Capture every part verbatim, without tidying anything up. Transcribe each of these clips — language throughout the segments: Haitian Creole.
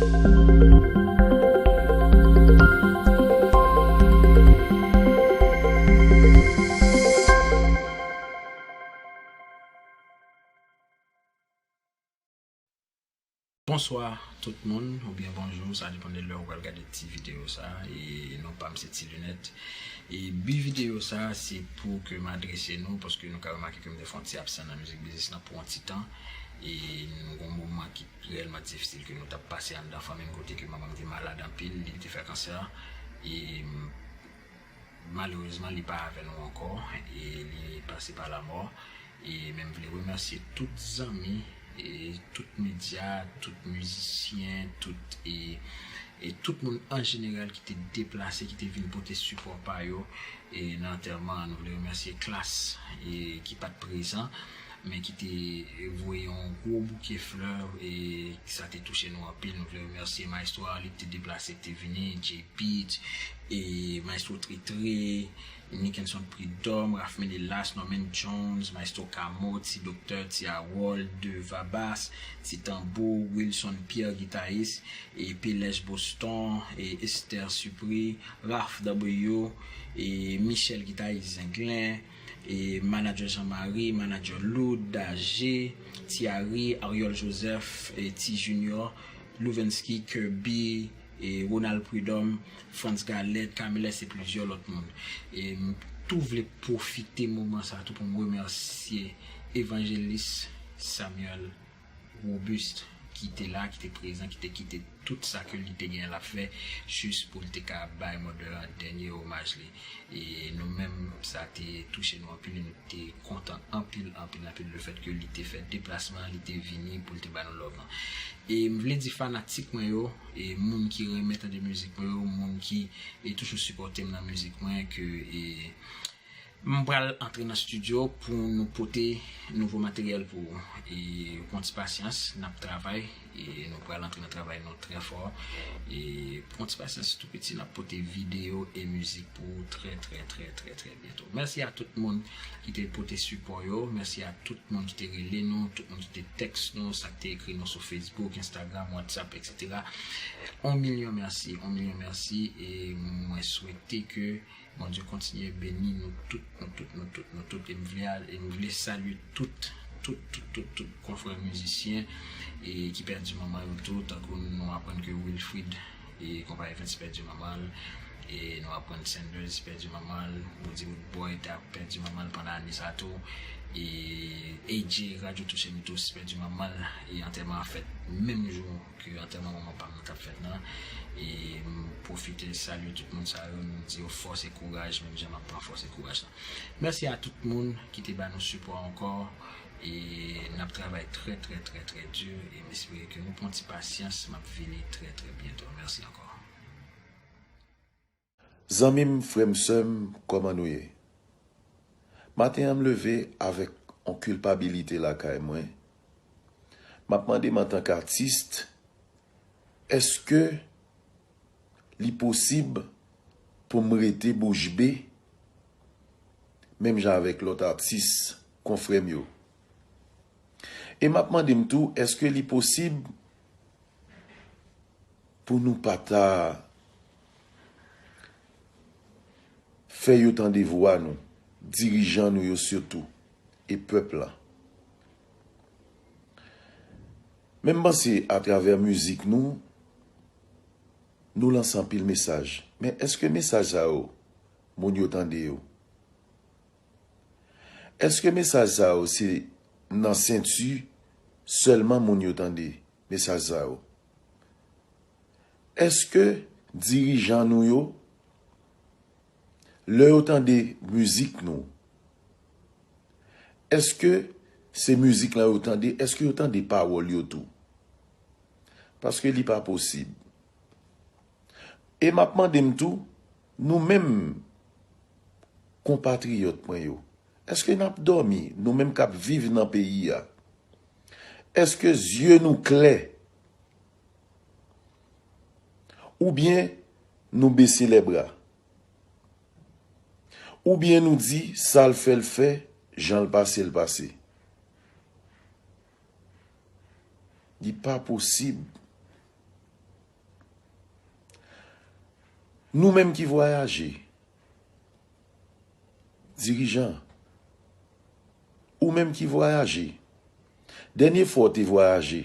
Bonswa tout moun, oubyen bonjou, sa depann de lè ou pral gade ti videyo sa, e non pa m se Ti Linèt. E bi videyo sa, se pou ke m adrese nou, paske nou ka remake ke m te fè yon ti absan nan mizik biznis lan pou yon ti tan, e nou gon moman ki reyèlman difisil ke nou t ap pase anndan fanmi m, kote ke manman m te malad anpil, li te fè kansè, e malerezman, li pa avè nou ankò, e li pase pa lamò. E men m vle remèsye tout zanmi, e tout medya, tout mizisyen, tout, e, e tout moun an jeneral ki te deplase, ki te vin pote sipò pa yo, e nan antèman an. Nou vle remèsye Klass, e ki pa t prezan, men ki te voye yon gwo bouke flè, e sa te touche nou anpil. Nou vle remèsye Maestro Arly ki te deplase, ki te vini, J P, e Maestro Tré Tré, Nickenson Prud'homme, Ralph Menelas, Norman Jones, Maestro Kamo, Ti Doktè, Ti Harold, Deva Bass, Ti Tanbou, Wilson Pierre, gitayis, e Pelèch Boston, e Esther Supri, Ralph W, e Michel, gitayis Zenglen, e Manager Jean Marie, Manager Loud, Dajé, Ti Harry, Ariel Joseph, e Ti Junior, Louvensky, Kirby, e Ronald Prud'homme, Frantz Galette, Camélès e plizyè lòt moun. E m tou vle pwofite moman sa tou pou m remèsye Evanjelis Samuel Robuste ki te la, ki te prezan, ki te kite tout sa ke li te gen l ap fè, jis pou l te ka bay Mother an dènye omaj li. E nou menm, sa te touche nou anpil, e nou te kontan anpil, anpil, anpil, lefèt ke li te fè deplasman, li te vini pou l te ba nou love lan. E m vle di fanatik mwen yo, e moun ki renmen tande mizik mwen yo, moun ki, e toujou sipòte m nan mizik mwen, ke, e m pral antre nan estidyo pou nou pote nouvo materyèl pou ou. E pran ti pasyans, n ap travay, e nou pral antre nan travay nou trè fò. E pran ti pasyans tou piti, n ap pote videyo e mizik pou ou trè, trè, trè, trè, trè byento. Mèsi a tout moun ki te pote sipò yo. Mèsi a tout moun ki te rele nou, tout moun ki te tèks nou, sa ki te ekri nou sou Facebook, Instagram, WhatsApp, et cetera. On milyon mèsi, on milyon mèsi, e mwen swete ke Bondye kontinye beni nou tout, nou tout, nou tout, nou tout. E m vle al-, e m vle salye tout, tout, tout, tout, tout konfrè mizisyen e ki pèdi manman yo tou, tankou nou aprann ke Wilfrid e konpa Evans pèdi manman l, e nou aprann Sanders pèdi manman l, Woody Woodboy ta pèdi manman l pandan ane sa tou, e A J Radio Touche Mitos pèdi manman l, e antèman an fèt menm jou ke antèman manman pa m nan t ap fèt lan. E m pwofite salye tout moun sa yo, m di yo fòs e kouraj, menm jan m ap pran fòs e kouraj lan. Mèsi a tout moun ki te ba nou sipò ankò. E n ap travay trè, trè, trè, trè di. E m espere ke nou pran ti pasyans, m ap vini trè, trè byento. Mèsi ankò. Zanmi m, frè m, sè m, kòman nou ye? Maten an, m leve avèk yon kilpabilite lakay mwen. M ap mande m antanke atis, èske li posib pou m rete bouch be menm jan avèk lòt atis konfrè m yo? E m ap mande m tou, èske li posib pou nou pa ta fè yo tande vwa nou, dirijan nou yo sitou, e pèp la? Men m panse atravè mizik nou, nou lanse anpil mesaj. Men èske mesaj sa yo, moun yo tande yo? Èske mesaj sa yo se nan senti sèlman moun yo tande mesaj sa yo? Èske dirijan nou yo, lè yo tande mizik nou, èske se mizik lan yo tande, èske yo tande pawòl yo tou? Paske li pa posib. E m ap mande m tou, nou menm konpatriyòt mwen yo, èske n ap dòmi, nou menm k ap viv nan peyi a? Èske zye nou klè? Oubyen nou bese lèbra? Oubyen nou di sa l fè l fè, jan l pase l pase? Li pa posib. Nou menm ki vwayaje, dirijan, ou menm ki vwayaje, dènye fwa w te vwayaje,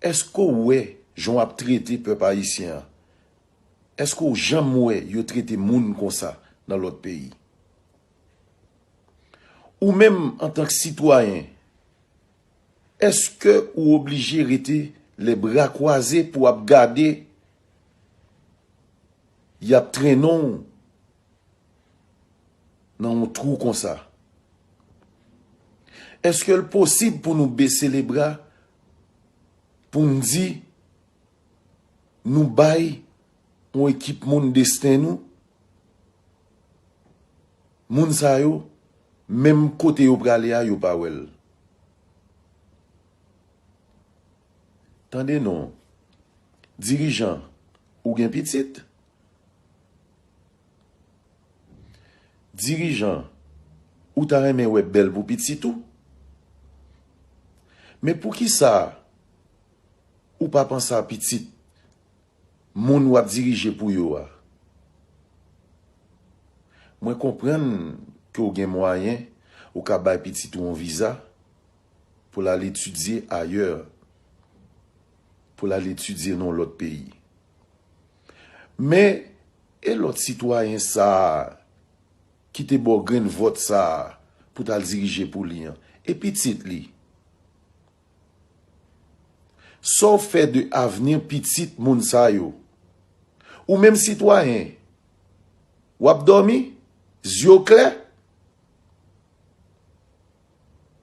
èske w wè jan w ap trete pèp ayisyen an? Èske w janm wè yo trete moun konsa nan lòt peyi? Ou menm, antank sitwayen, èske ou oblije rete lè bra kwaze pou w ap gade y ap trennen w nan yon twou konsa? Èske l posib pou nou bese lebra, pou n di nou bay yon ekip moun desten nou? Moun sa yo, menm kote yo prale a, yo pa wè l. Tande non, dirijan, ou gen pitit? Dirijan, ou ta renmen wè bèl pou pitit ou? Men poukisa ou pa panse a pitit moun w ap dirije pou yo a? Mwen konprann ke w gen mwayen, ou ka bay pitit ou yon viza pou l al etidye ayè, pou l al etidye nan yon lòt peyi. Men, e lòt sitwayen sa a ki te ba w grenn vòt sa a pou t al dirije pou li an? E pitit li? Sa w fè de avni pitit moun sa yo? Ou menm sitwayen, w ap dòmi, zye w klè?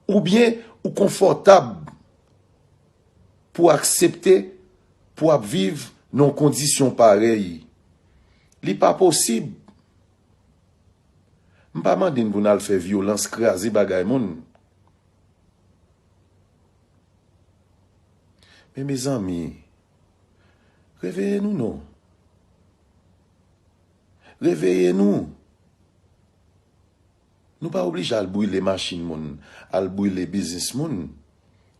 Oubyen ou konfòtab pou aksepte pou ap viv nan yon kondisyon parèy? Li pa posib. M pa mande n pou n al fè vyolans, kraze bagay moun. Men mezanmi, reveye nou non. Reveye nou. Nou pa oblije al brile machin moun, al brile biznis moun.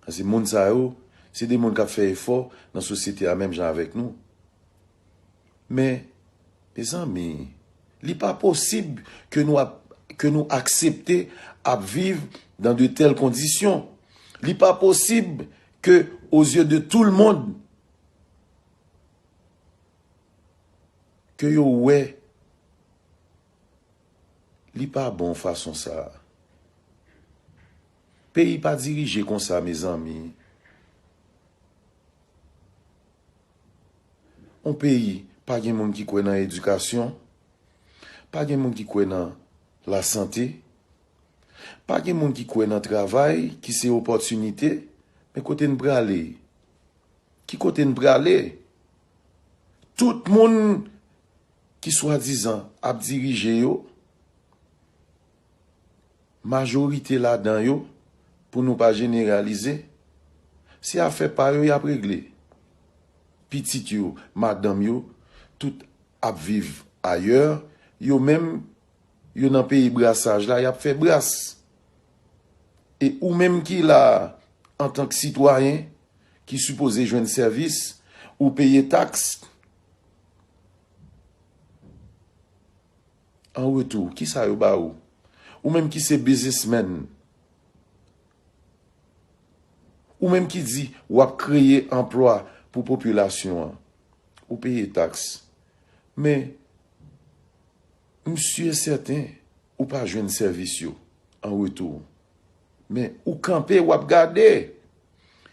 Paske moun sa yo, se de moun k ap fè efò nan sosyete a menm jan avèk nou. Men, mezanmi, li pa posib ke nou ap, ke nou aksepte ap viv dans de telles conditions. Li pa posib ke, aux yeux de tout le monde, ke yo wè li pa bon fason sa a. Peyi pa dirije konsa, mezanmi. Yon peyi, pa gen moun ki kwè nan edikasyon, pa gen moun ki kwè nan lasante, pa gen moun ki kwè nan travay ki se opòtinite. Men kote n prale? Ki kote n prale? Tout moun ki swadizan ap dirije yo, majorite ladan yo, pou nou pa jeneralize, se afè pa yo y ap regle. Pitit yo, madanm yo, tout ap viv ayè, yo menm, yo nan peyi brasaj la, y ap fè bras. E ou menm ki la a, antank sitwayen, ki sipoze jwenn sèvis, ou peye taks, an retou, kisa yo ba ou? Ou menm ki se biznismenn, ou menm ki di w ap kreye anplwa pou popilasyon an, ou peye taks. Men, m si e sèten, ou pa jwenn sèvis yo an retou. Men, ou kanpe, w ap gade.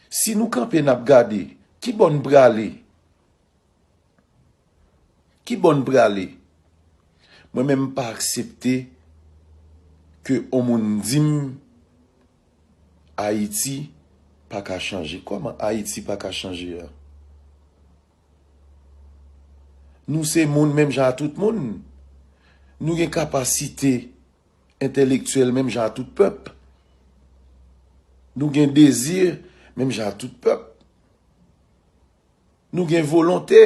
Si nou kanpe, n ap gade, ki bò n prale? Ki bò n prale? Mwen menm, m pa aksepte ke yon moun di m Ayiti pa ka chanje. Kòman Ayiti pa ka chanje a? Nou se moun menm jan a tout moun. Nou gen kapasite entèlektyèl menm jan a tout pèp. Nou gen dezi menm jan a tout pèp. Nou gen volonte